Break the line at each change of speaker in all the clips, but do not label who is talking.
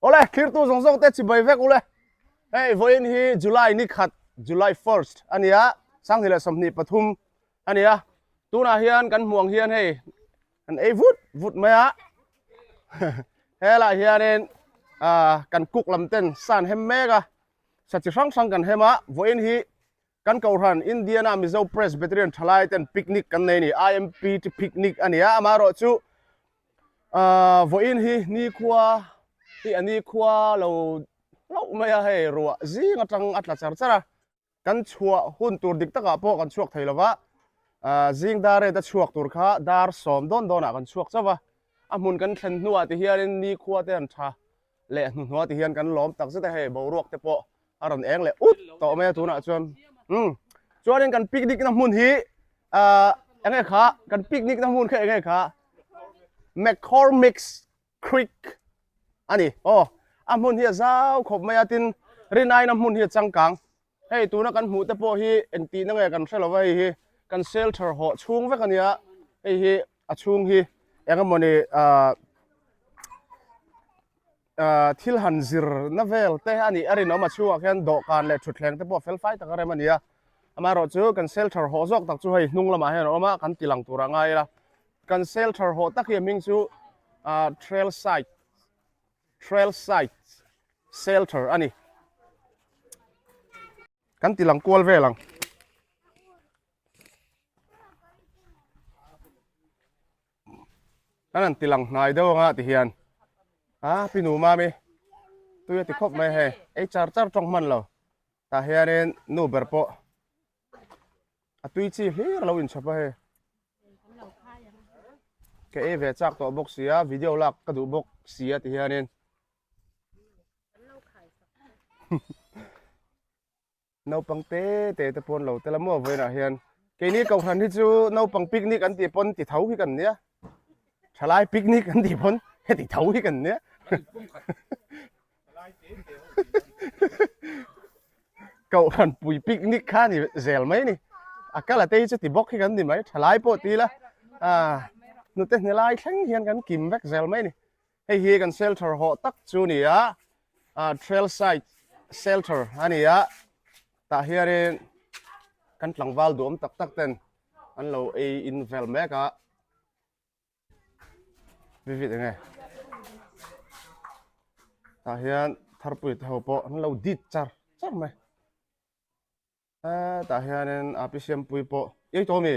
Awle, thlirtu zawng zawng te chibai vek ule. Hei vawiin hi July ni khat, July first a ni a, 2023 a ni a. Tunah hian kan hmuh ang hian hei kan ei vut vut mai a. Helaiah hianin ah kan cook lam ten sa an hem mek a, sa chi hrang hrang kan hem a. Vawiin hi kan Kohhran Indiana Mizo Presbyterian thalai ten picnic kan nei a ni, IMPT picnic a ni a, amaherawhchu Ahh vawiin hi nikhua hi a nikhua lo hlauh mai a hei ruah zing atang a tla char char a kan chhuah hun tur dik takah pawh kan chhuak thei lova ahh zing dar rate a chhuak tur kha dar sawm dawn dawnah kan chhuak chauh va a hmun kan thlen hnuah ti hianin nikhua te an tha leh hnuhnawh ti hian kan lawm tak zet a hei boruak te pawh a rawn eng leh ut tawh mai a tunah chuan umm chuanin kan picnic na hmun hi ahh eng nge kha kan picnic na hmun kha eng nge kha McCormick's Creek a ni aw a hmun hi a zau khawp mai a tin rinai na hmun hi a changkang hei tuna kan hmuh te pawh hi engtihna nge kan hre lova hei hi kan shelter hawh chhung vek a nia hei hi a chhung hi eng emawni ahh ahh thil han zir na vel te a nih a rinawm a chhungah khian dawhkan leh thutthleng te pawh fel fai tak a rem a ni a amaherawh chu kan shelter hawh zawk tak chu hei hnung lamah hian a awm a kan ti lang tur a ngai ila kan shelter hawh tak hi a hming chu ahh trail side trail side shelter a ni kan ti lang kual vel ang. Kan han ti lang hnai deuh anga ti hian a pi nu mami tui a ti khawp mai hei ei char char tawng hman lo tah hianin nu ber pawh a tui chi hlir a lo inchhawp a hei ka ei ve chak tawh bawk sia video lak ka duh bawk sia ti hianin Naupang te te te pawn lo tel a maw vawiinah hian keini kohhran hi chu naupang picnic an tih pawn ti tho hi kan nia thalai picnic an tih pawn heti tho hi kan nia kohhran pui picnic kha ni zel mai ni a kal a te hi chu ti bawk hi kan ni mai thalai pawh ti ila ah hnute hnelai thleng hian kan kim vek zel mai ni. Hei hi kan shelter hawh tak chu a ni a, ah trail side shelter a ni a, tah hianin kan tlangval duhawm tak tak ten an lo ei in vel mek a, vivid enge tah hian tharpui te ho pawh an lo dit char char mai. Hetah hianin a pi siampui pawh ei tawh ami?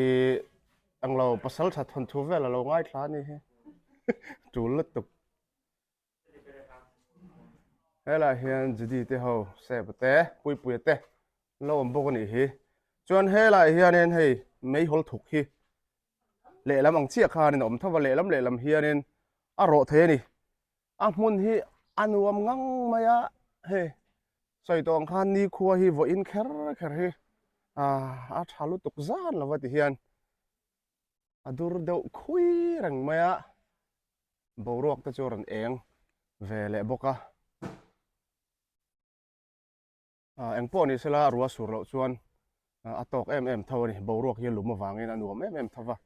Ih englo pasal tha thawnthu vel alo ngaithla a nih hi tul lutuk. Helaiah hian Judy te ho Seba te Puipuia te an lo awm bawk a nih hi. Chuan helaiah hianin hei meihawl thuk hi lehlam ang chiah khanin a awm tho va lehlam lehlam hianin a rawh thei a ni. A hmun hi a nuam ngang mai a, hei sawi tawh ang khan nikhua hi vawiin kher kher hi ah a tha lutuk zan lo va ti hian a dur deuh khui reng mai a, boruak te chu a rawn eng ve leh bawk a. Ah engpawh ni sela ruah sur loh chuan a tawk em em tho a ni boruak hi a lum avangin a nuam em em tho va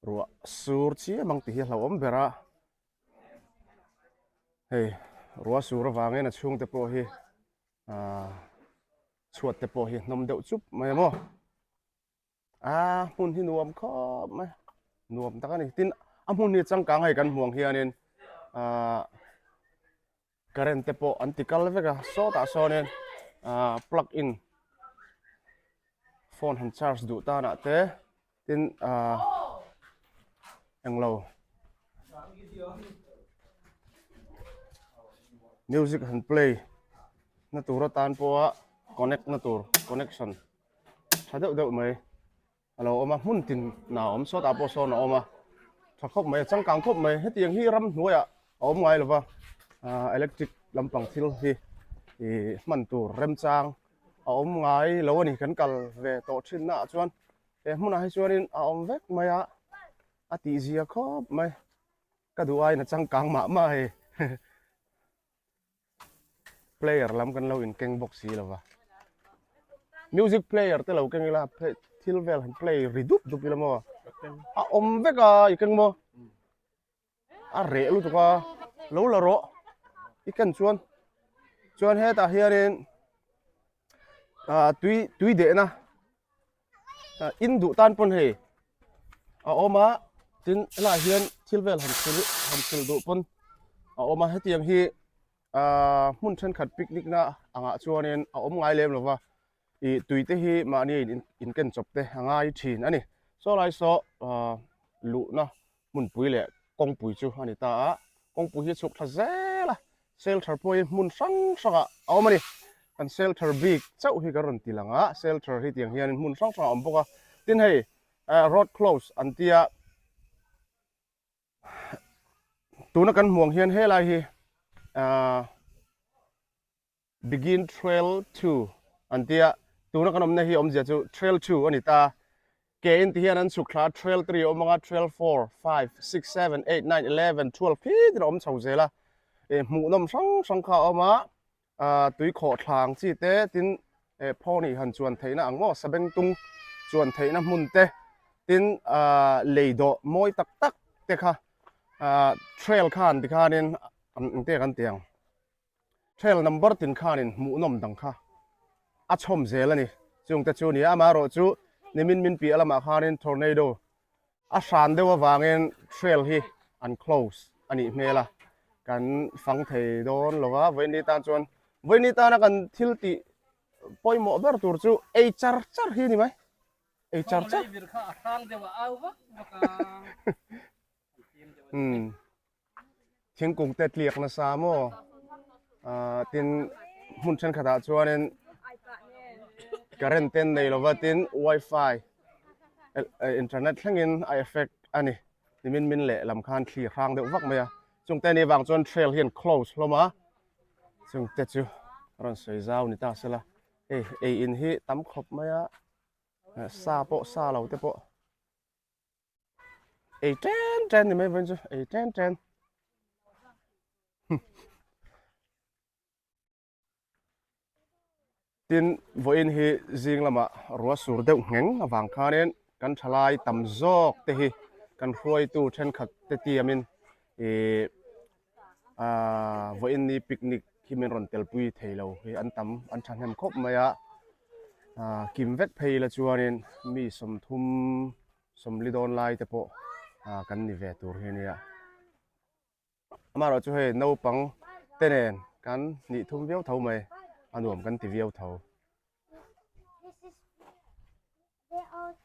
ruah sur chiam ang tih hi a hlauhawm ber a hei ruah sur avangin a chhungte pawh hi ah chhuat te pawh hi a hnawm deuh chup mai a maw. A hmun hi nuam khawp mai nuam tak a ni tin a hmun hi changkang hei kan hmuh ang hianin ahh current te pawh an ti kal vek a sawtah sawnin ahh plug in phone han charge duh tanah te tin ahh englo music han play na tur atan pawha connect na tur connection. tha deuh deuh mai a lo awm a hmun tin na a awm sawtah pawh sawn a awm a tha khawp mai a changkang khawp mai hetiang hi ramhnuaiah a awm ngai lova ahh electric lampang thil hi ih hman tur remchang a awm ngai lo a ni kan kal ve tawh thin naah chuan he hmunah hi chuanin a awm vek mai a a tihzia khawp mai ka duh aiin a changkang mah mah a hei. Player lam kan lo inkeng bawk si lo va music player te lo keng ila thil vel han play ri dup dup ila maw a awm vek a i keng maw. A reh lutuk a, lo la rawh i ken chuan chuan hetah hianin ah tui tui dehna ah in duh tan pawn hei a awm a tin helaiah hian thil vel han sil han sil duh pawn a awm a hetiang hi ah hmun thenkhat picnic na angah chuanin a awm ngai lem lo va ih tui te hi mahni in in ken chawp te a ngai thin a ni saw lai saw ah luhna hmunpui leh kawngpui chu a ni ta a kawngpui hi a chhuk thla zel a shelter pawh hi hmun hrang hrangah a awm a ni kan shelter bik chauh hi kan rawn ti lang a shelter hi tiang hian hmun hrang hrangah a awm bawk a tin hei ah road close an tia tuna kan hmuh ang hian helai hi ah. Begin Trail 2 an tia, tuna kan awmna hi awmzia chu Trail 2 a ni ta. Ke in ti hian an chhuk thla a, Trail 3 a awm ang a, Trail 4, 5, 6, 7, 8, 9, 11, 12 khi tin a awm chho zel a. Eh hmuhnawm hrang hrang kha a awm a, ah tui khawh thla ang chi te, tin eh phawni han chuan theihna ang maw, sabengtung chuan theihna hmun te, tin ah lei dawh mawi tak tak te kha ah trail khan tikhanin an engte kan ti ang. Trail number tin khanin hmuhnawm dang kha a chhawm zel a ni. Chungte chu a ni a, amaherawh chu nimin min piah lamah khanin tornado a hran deuh avangin trail hi an close a nih hmel a, kan fang thei dawn lo va, vawiin ni tan chuan vawiin ni tana kan thil tih pawimawh ber tur chu ei char char hi a ni mai, ei char char. Umm. Thingkung te tliak nasa maw ah tin hmun thenkhatah chuanin current te an nei lova tin wifi internet thlengin a effect a ni nimin min leh lam khan thli hrang deuh vak mai a chungte ni vang chuan trail hi an close hlawm a chungte chu a rawn sawi zau ni ta sela hei ei in hi tam khawp mai a sa pawh sa lo te pawh. Ei ṭen ṭen ni mai vawiin chu ei ṭen ṭen. Tin vawiin hi zing lamah ruah sur deuh ngheng avang khanin kan thalai tam zawk te hi kan hruaitu thenkhat te tiamin ih ah vawiin ni picnic hi min rawn telpui thei lo hi an tam an thahnem khawp mai a ah kim vek phei la chuanin mi 30 Sawmli dawn lai te pawh ah kan ni ve tur hi ania. Amaherawh chu hei naupang te nen kan nih thum viau tho mai a nuam kan ti viau tho.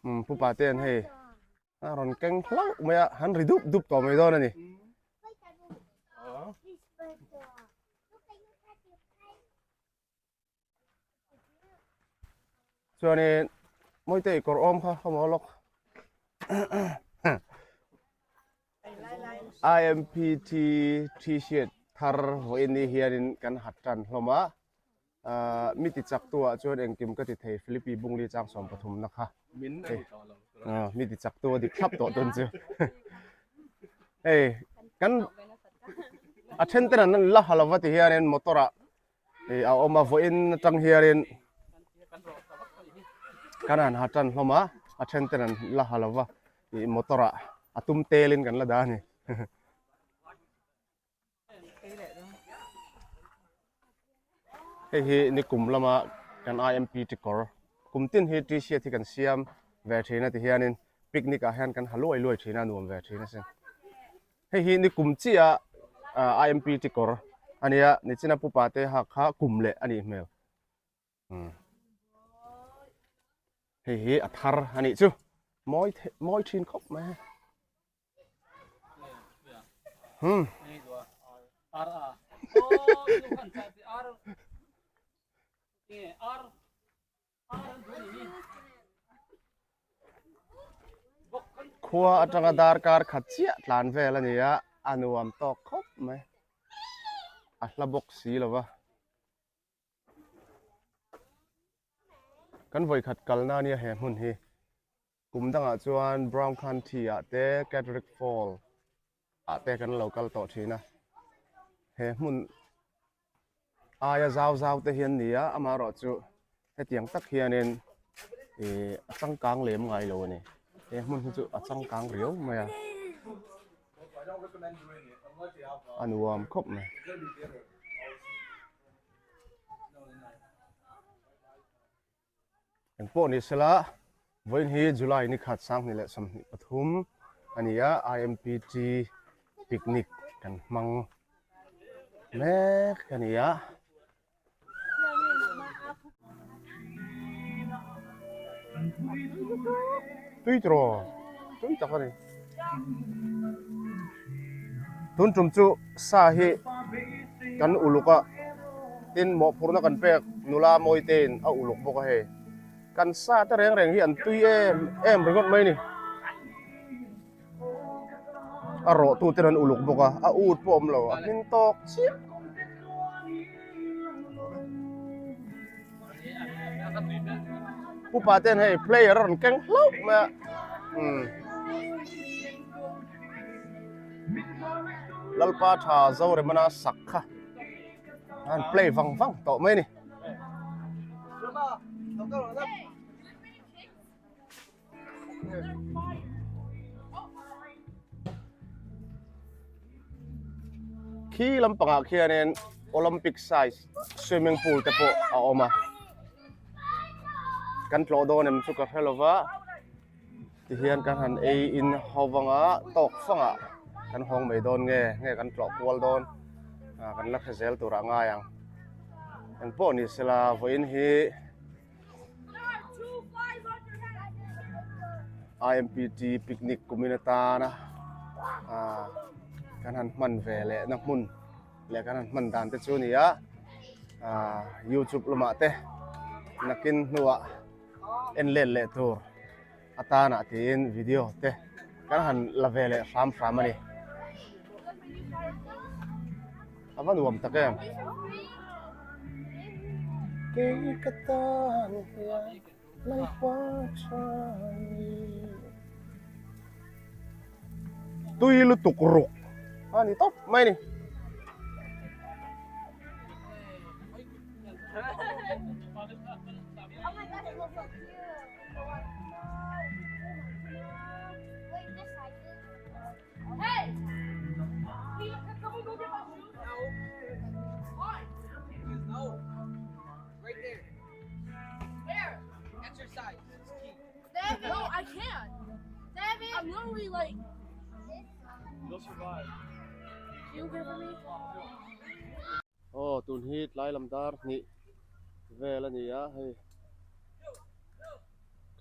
Umm pupa te an hei a rawn keng hlauh mai a han ri dup dup tawh mai dawn a ni. Chuanin Mawitei kawr awm kha ka maw lawk. IMPT t-shirt thar vawiin ni hianin kan ha tan hlawm a. Ah mi ti chak tu ah chuan engkim ka ti thei Philippi Bungli chang 13 na kha. Ah mi ti chak tu a dik thlap tawh dawn chu. Hei kan a then ten an la ha lova ti hianin motor ah Ih a awm a vawiin atang hianin kan han ha tan hlawm a a then ten an la ha lo va ih motor ah a tum telin kan la dah a ni hei hi nikum lama kan IMP tikawr kum tin hi t-shirt hi kan siam ve thin a ti hianin picnic ah hian kan ha luai luai thin a nuam ve thin asin. Hei hi ni kum chiah a IMP tikawr a nia nichina pupa te hak kha kum leh a nih hmel. Hei hi a thar a nih chu mawi mawi thin khawp mai hei. Hmm. Khua atanga darkar khat chiah tlan vel a ni a, a nuam tawk khawp mai. A hla bawk si lo va. Kan vawikhat kalna ania he hmun hi. Kum dangah chuan Brown County ah te Catterick Fall ah te kan lo kal tawh thin a. He hmun aia zau zau te hi an ni a amaherawh chu hetiang tak hianin ih a changkang lem ngai lo a ni he hmun hi chu a changkang riau mai a. a nuam khawp mai. Engpawh ni sela vawiin hi July ni khat 2023 a ni a IMPT picnic kan hmang mek a ni a. Tui tiraw tui tak a ni tun tum chu sa hi kan uluk a tin mawhphurhna kan pek nula mawi te in a uluk bawk a hei kan sa te reng reng hi an tui em em ringawt mai a ni. A rawh tu ten an uluk bawk a a ut pawh a awm lo a hmin tawk chiah. Pupa ten hei player a rawn keng hlauh mai a umm Lalpa tha Zoremana sak kha a han play vang vang tawh mai a ni. Khi lampangah khianin Olympic size swimming pool te pawh a awm a kan tlawh dawn em chu ka hre lova tihian kan han ei in ho vanga tawk fangah kan hawng mai dawn nge nge kan tlawh kual dawn ah kan la hre zel turah ngai ang engpawh ni sela vawiin hi. IMPT picnic kumin atana ah kan han hman ve leh na hmun leh kan han hman dan te chu a ni a ah youtube lamah te nakin hnuah en let leh tur atana tiin video te kan han la ve leh hram hram a ni a va nuam tak em kei ka tan hian lalpa tha ni tui lutuk ruk a ni tawp mai a ni. Aw tun hi tlai lam dar hnih vel a ni a hei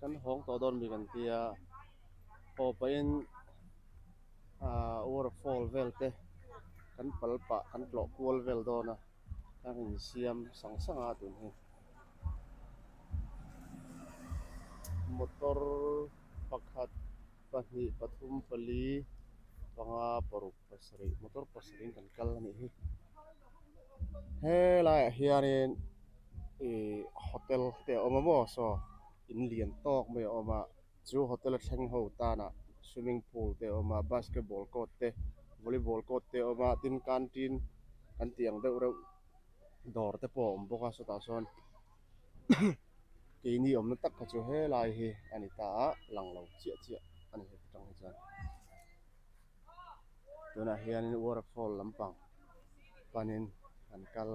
kan hawng tawh dawn mi kan tia haw pahin ah waterfall vel te kan pal pah kan tlawh kual vel dawn a kan insiam sang sang a tun hi motor pakhat pahnih pathum pali panga paruk pasarih motor pasarih in kan kal a nih hi helaiah hianin ih hotel te a awm a maw saw in lian tawk mai a awm a chu hotel a thleng ho tanah swimming pool te a awm a basketball court te volleyball court te a awm a tin canteen an tih ang deuh reuh dawr te pawh a awm bawk a sawtah sawn keini awmna tak kha chu helai hi a ni ta a lang lo chiah chiah a ni heti tang hi chuan. Tunah hianin waterfall lampang panin an kal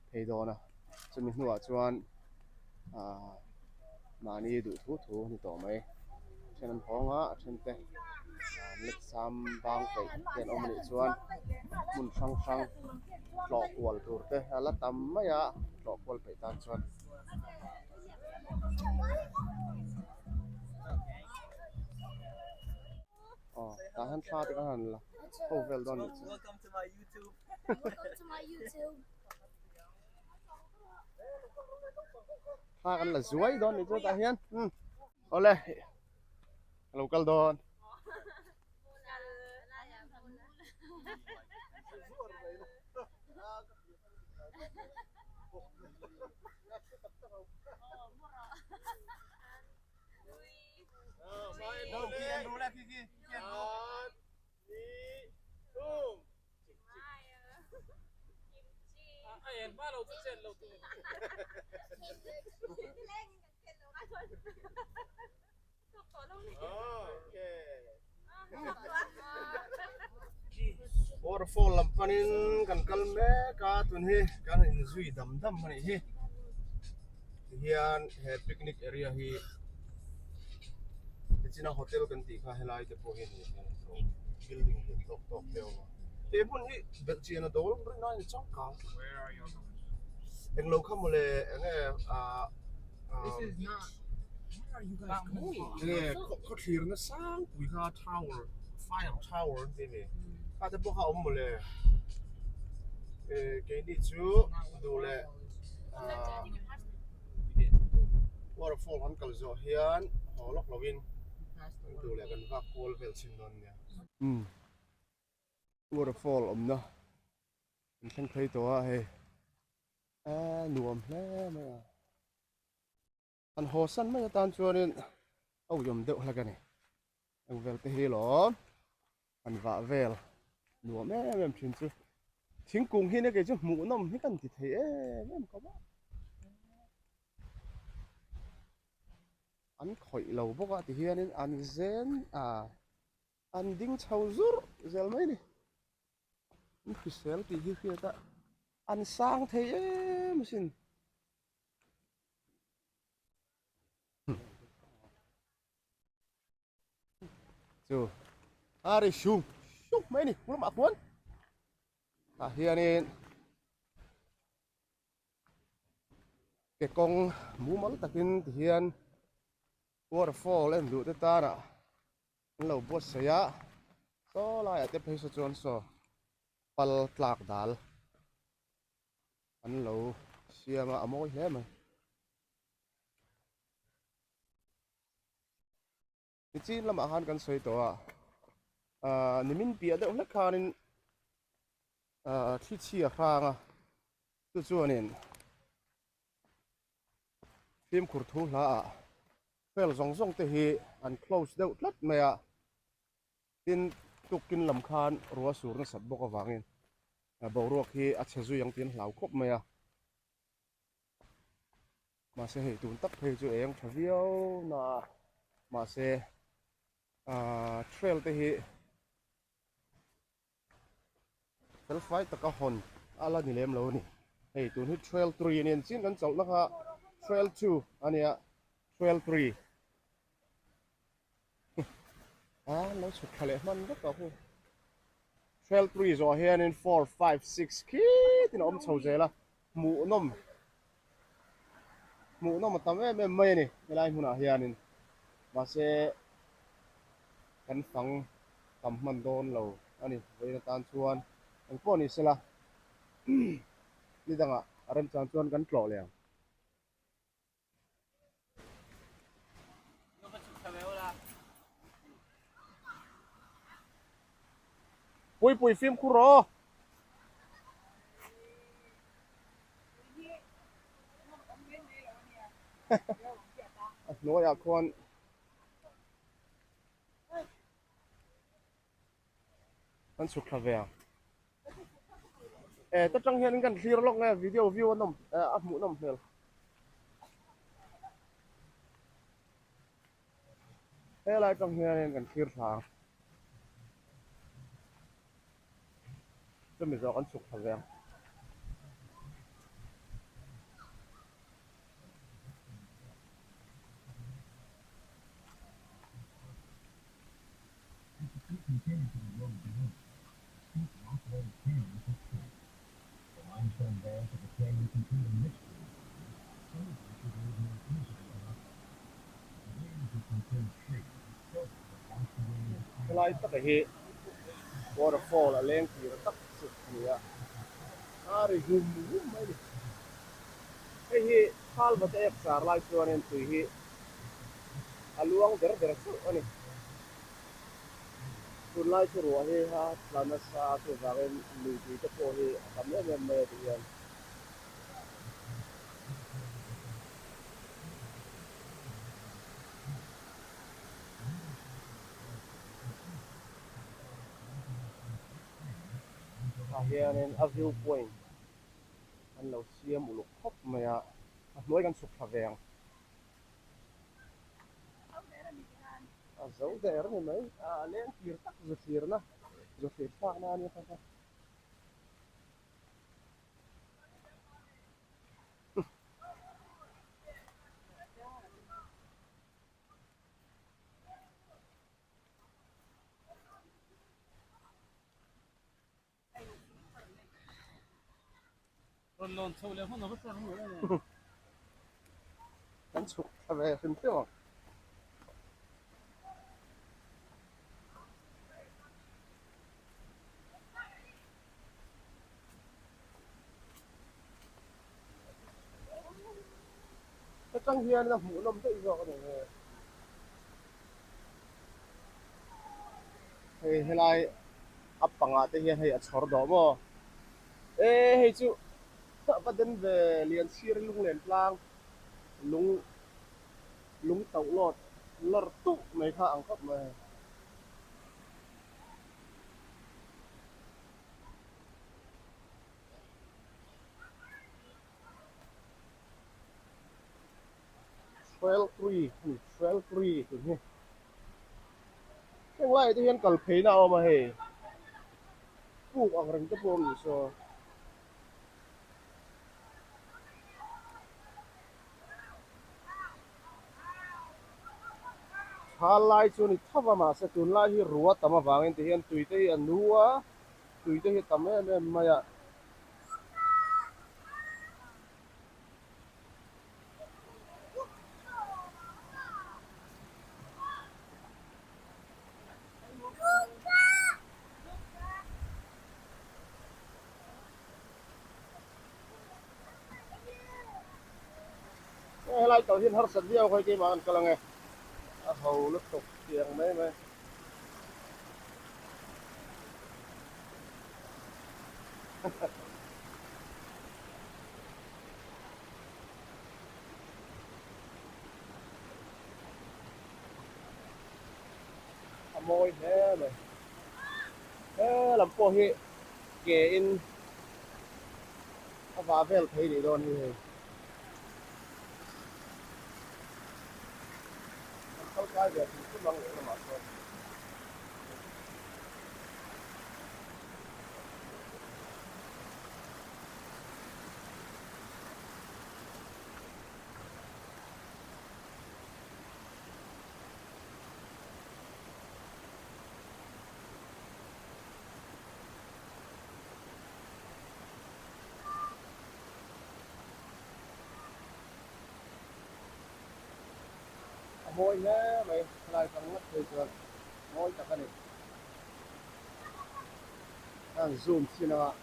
phei dawn a chumi hnuah chuan ahh mahni duh thu thu a ni tawh mai a then an hawng a a then te an let sam bang peih te an awm a nih chuan hmun hrang hrang tlawh kual tur te a la tam mai a tlawh kual peih tan chuan. Aw tah hian thla te ka han la ho vel dawn nih chu.
Welcome to my YouTube.
Welcome to my YouTube.
Thla kan la zuai dawn nih chu tah hian umm awle ka lo kal dawn. Waterfall lam panin kan kal mek a tun hi kan inzui dam dam a nih hi tihian he picnic area hi tichina hotel kan tih kha helai te pawh hi a ni building lian tawk tawk te a awm a he hmun hi belhchian a dawl rin a inchangkang englo kha mawle enge ah Enge khaw thlir na sang pui kha tower fire tower an ti a ni kha te pawh kha a awm mawle eh keini chu duh leh ah waterfall kan kal zawh hian haw lawk lo in duh leh kan vak kual vel chhin dawn nia. Waterfall awmna an thleng phei tawh a hei a nuam hle mai a an haw san mai atan chuanin a uiawm deuh hlek a ni eng vel te hi lawm an vah vel nuam em em thin chu thingkung hi kei chu hmuh nawm hi kan ti thei em em khawp a an khawih lo bawk a ti hianin an zen a an ding chho zurh zel mai a ni. An hrisel tih hi hriat a an sang thei em asin. Chu a ri sung sung mai a ni lamah khuan tah hianin ke kawng mumal takin tihian waterfall en duh te tanah an lo buatsaih a saw laiah te phei saw chuan saw pal tlak dal an lo siam a a mawi hle mai. Nichin lamah khan kan sawi tawh a ahh nimin piah deuh hlek khanin ahh thli chhia hrang a chu chuanin fimkhur thu hla ah Fel zawng zawng te hi an close deuh tlat mai a, tin tukkin lam khan ruah sur nasat bawk avangin boruak hi a chhe zui ang tih an hlau khawp mai a, mahse hei tun tak phei chu eng tha viau na a, mahse ahh trail te hi Felfai taka hawn a la ni lem lo a ni. Hei tun hi trail 3 a ni ang chin kan chawlhna kha trail 2 a nia trail 3 a lo chhuk thla leh hman vek tawh khu. Trail 3 zawh hianin 4 5 6 khitin a awm chho zel a hmuhnawm hmuhnawm a tam em em mai a ni helai hmunah hianin mahse kan fang tam hman dawn lo a ni vawiin atan chuan engpawh ni sela ni dangah a remchang chuan kan tlawh leh ang. Puipui fimkhur rawh. A hnuaiah khuan kan chhuk thla ve ang. E ta tang hian kan thlir lawk nge video view a nawm a hmuh nawm hmel. Helai tang hianin kan thlir thla ang. Chumi zawh kan chhuk thla ve ang. Helai taka hi waterfall a leng tir tak chu a ni a, a ri hum hum mai a ni. Hei hi thal va te ek char lai chuanin tui hi a luang ber ber chauh a ni. Tunlai chu ruah hi a tla nasa chuvangin lui tui te pawh hi a tam em em mai a ti hian. Tah hianin a view point an lo siam uluk khawp mai a, a hnuai kan chhuk thla ve ang. A zo der a ni mai, a leng tir tak zu thlirna. Zawhthei thlak na ania kha kha. Kan chhuk thla ve hrim hrim ang. Atang hian a hmuhnawm daih zawk a ni nge. Hei helai a pangah te hian hei a chhawr dawh maw? E hei chu va den ve lian sir lunglen tlang lung lung tauh lawt lawr tuh mai kha ang khawp mai. Trail tree a ni trail tree tih hi heng laiah te hian kal pheina a awm a hei puk ang reng te pawh a awm ni saw. Thal lai chu a ni tho va mahse tunlai hi rua tam avangin ti hian tui te hi a nu a tui te hi a tam em em mai a. Helai kal hian harsat viau khawi keimah an kal ange a ho lutuk tiang mai mai. A mawi hle mai. He lam pawh hi ke in a vah vel thei nih dawn hi hei. An kal kai ve thei thum ang leh lamah sawn. A mawi hle mai helai tang ngat phei chuan mawi tak a ni. An zoom chin anga.